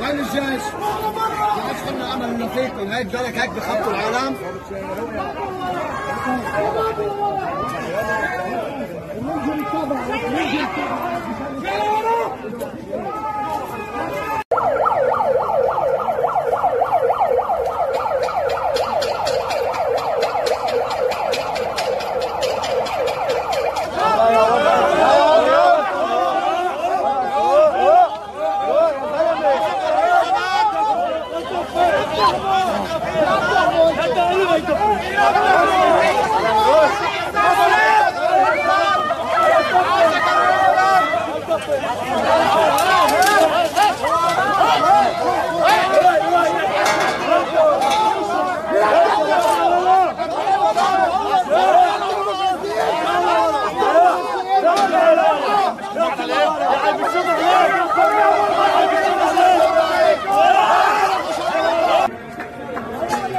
وين الجيش؟ ما عادش امل انه فيكم هيك بالك هيك بخبطوا العالم؟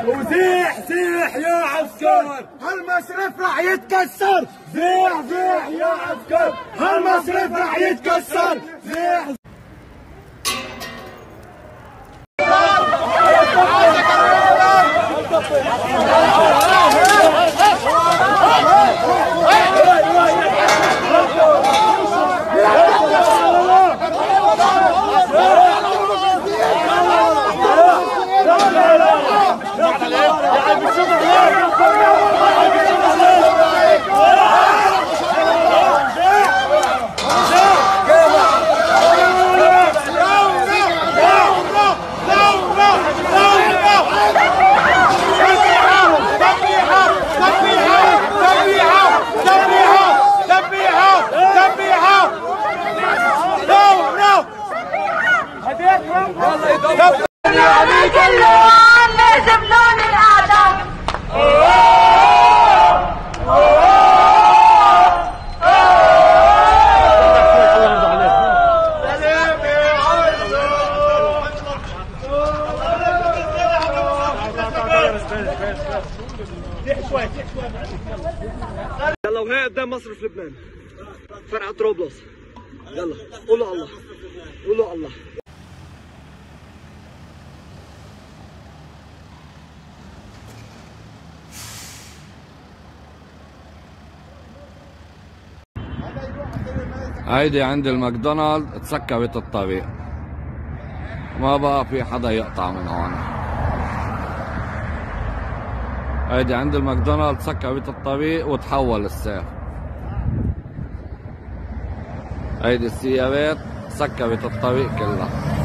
وزيح زيح يا عسكر، هالمصرف راح يتكسر. زيح زيح يا عسكر، هالمصرف راح يتكسر. زيح. يلا وهي قدام مصرف لبنان فرع طرابلس. يلا قولوا الله، قولوا الله. هيدي عند الماكدونالد تسكبت الطريق، ما بقى في حدا يقطع من هون. هيدي عند الماكدونالد سكبت الطريق وتحول السير. هيدي السيارات سكبت الطريق كلها.